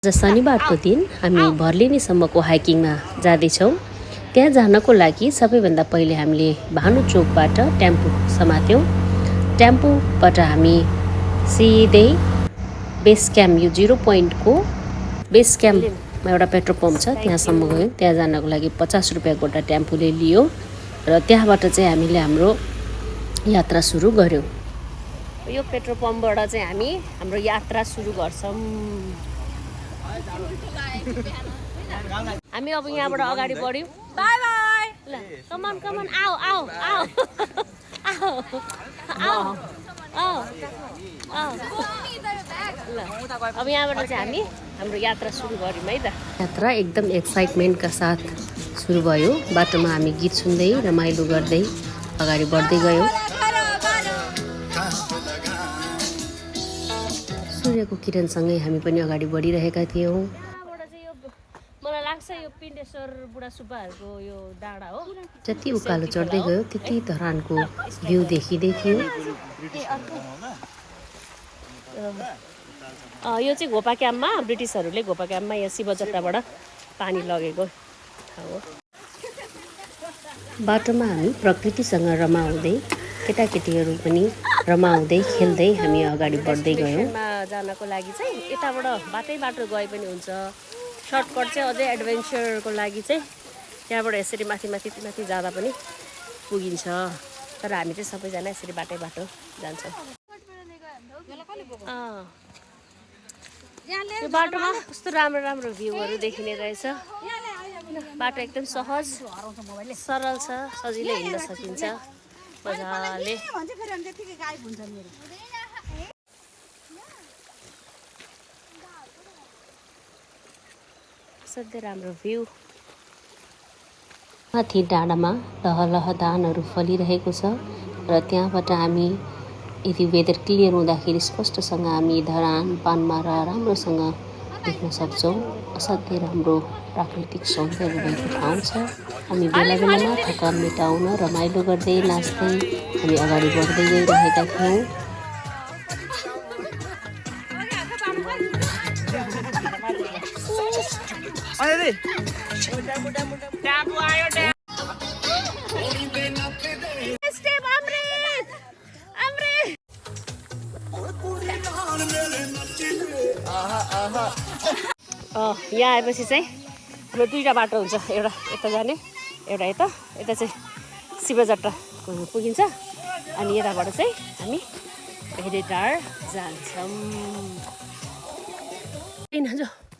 आज शनिबारको दिन हामी भर्लिनीसम्मको हाइकिङमा जाँदैछौँ। त्यहाँ जानको लागि सबैभन्दा पहिले हामीले भानु चोकबाट टेम्पो समात्यौँ। टेम्पोबाट हामी सिधै बेस क्याम्प, यो 0 पोइन्टको बेस क्याम्पमा एउटा पेट्रोल पम्प छ, त्यहाँसम्म गयौँ। त्यहाँ जानको लागि 50 रुपियाँ गोटा टेम्पोले लियो र त्यहाँबाट चाहिँ हामीले हाम्रो यात्रा सुरु गऱ्यौँ। यो पेट्रोल पम्पबाट चाहिँ हामी हाम्रो यात्रा सुरु गर्छौँ। हामी अब यहाँबाट अगाडि बढ्यौँ। Bye bye. ल कमन कमन आओ आओ आओ आओ आओ आओ आओ। ल अब यहाँबाट चाहिँ हामी हाम्रो यात्रा सुरु गऱ्यौँ है त। यात्रा एकदम एक्साइटमेन्टका साथ सुरु भयो। बाटोमा हामी गीत सुन्दै रमाइलो गर्दै अगाडि बढ्दै गयौँ। सूर्यको किरणसँगै हामी पनि अगाडि बढिरहेका थियौँ। मलाई लाग्छ यो पिण्डेश्वर बुढा सुब्बाहरूको यो डाँडा हो। जति उकालो चढ्दै गयो त्यति धरानको भ्यू देखिँदै थियो। यो चाहिँ घोपा क्याम्पमा ब्रिटिसहरूले घोपा क्याम्पमा यहाँ शिवचट्टाबाट पानी लगेको ठाउँ हो। बाटोमा हामी प्रकृतिसँग रमाउँदै केटाकेटीहरू पनि रमाउँदै खेल्दै हामी अगाडि बढ्दै गयौँ। जानको लागि चाहिँ यताबाट बाटो गए पनि हुन्छ। सर्टकट चाहिँ अझै एडभेन्चरको लागि चाहिँ त्यहाँबाट यसरी माथि जाँदा पनि पुगिन्छ। तर हामी चाहिँ सबैजना यसरी बाटो जान्छौँ। यो बाटोमा कस्तो राम्रो भ्यूहरू देखिने रहेछ। बाटो एकदम सहज सरल छ, सजिलै हिँड्न सकिन्छ मजाले। सधैँ राम्रो भ्यू। माथि डाँडामा लहलह धानहरू फलिरहेको छ र त्यहाँबाट हामी यदि वेदर क्लियर हुँदाखेरि स्पष्टसँग हामी धरान पानमारा राम्रोसँग देख्न सक्छौँ। असाध्यै राम्रो प्राकृतिक सौन्दर्य भएको ठाउँ छ। हामी बेला बेलामा थकान मेटाउन रमाइलो गर्दै नाच्दै हामी अगाडि बढ्दै गइरहेका थियौँ। यहाँ आएपछि चाहिँ हाम्रो दुईवटा बाटो हुन्छ, एउटा यता जाने एउटा यता चाहिँ शिवचट्टा पुगिन्छ अनि यताबाट चाहिँ हामी भेडेटार जान्छौँ।